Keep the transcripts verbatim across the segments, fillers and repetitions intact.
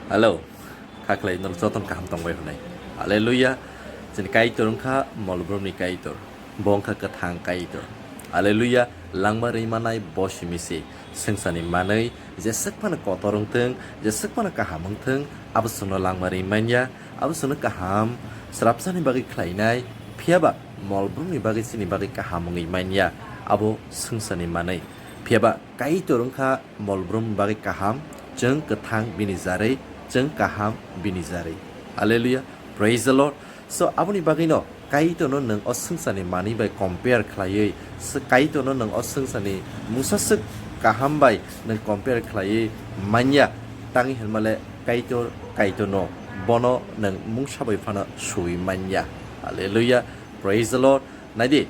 Hello, kha khlai norok jotono kaham tongbai hwnwi. Hallelujah. Chini Kaitor wngkha molbrumni Kaitor. Bo wngkha kwthang Kaitor. Hallelujah. Langma rwi manai bo simi se. Swngcharni manwi jeswk phano kotor wngthwng, jeswk phano kaham wngthwng, abo chwngno langma rwi manya, abo chwngno kaham srapsani bagwi khlainai, phiyaba molbrumni bagwi chini bagwi kaham wngwi manya, abo swngcharni manwi. Phiyaba Kaitor wngkha molbrum bagwi kaham, chwng kwthang bini jarwi, chwng kaham bini jarwi. Hallelujah. Praise the Lord. So, aboni bagwino Kaitorno nwng o swngcharni manwi bai compare khlaiwi, s-, Kaitorno nwng o swngcharni mungsaswk kaham bai nwng compare khlaiwi manya, tangwi hwnmale Kaitor, Kaitorno bono nwng mungsa bai phano suwi manya. Hallelujah. Praise the Lord. Naidi,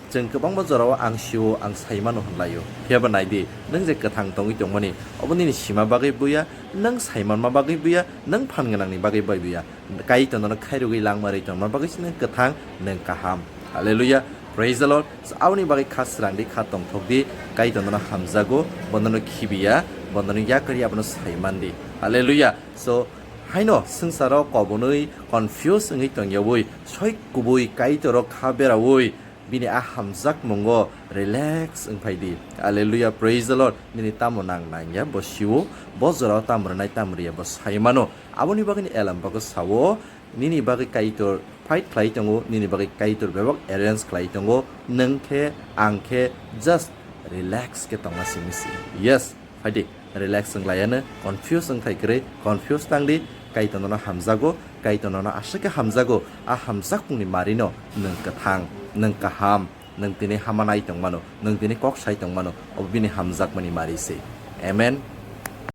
chwng kwbangma jorao ang sio, ang saimano hwnlaio. Phiyaba naidi, nwng je kwthang tongwi tongmani, obo nini sima bagwi buya, nwng saimanma bagwi buya, nwng phan gwnangni bagwi bai buya. Kaitor nono khairogwi langma rwi tongma bagwi se nwng kwthang, nwng kaham. Hallelujah. Praise the Lord. So, aboni bagwi kha srang di, kha tongthok di, Kaitor nono hamjago, bo nono khibiya, bo nono yakarya, abono saiman di. Hallelujah. So, haino swngcharo kobonwi confuse wngwi tongyawi, soi kubui Kaitoro kha berawi, bini a hamjakmungo relax wngphai di. Hallelujah, praise the Lord. Nini tamo nang nangya bo sio, bo jorao tamo rwnai tamo rwya bo saimano. Aboni bagwini elam bagwi sao, nini bagwi Kaitor fight khlai tongo, nini bagwi Kaitor bebak arrange khlai tongo, nwng khe, ang khe just relax khe tongna simi si. Yes, phaidi, relax wng laiano, confuse wng thai kwrwi, confuse tang di, Kaitor nono hamjago, Kaitor nono aswk khe hamjago, a hamjakmungni marino nwng kwthang, nwng kaham, nwng tini hama nai tongmano, nwng tini kok sai tongmano, obo bini hamjakmani mari se. Amen.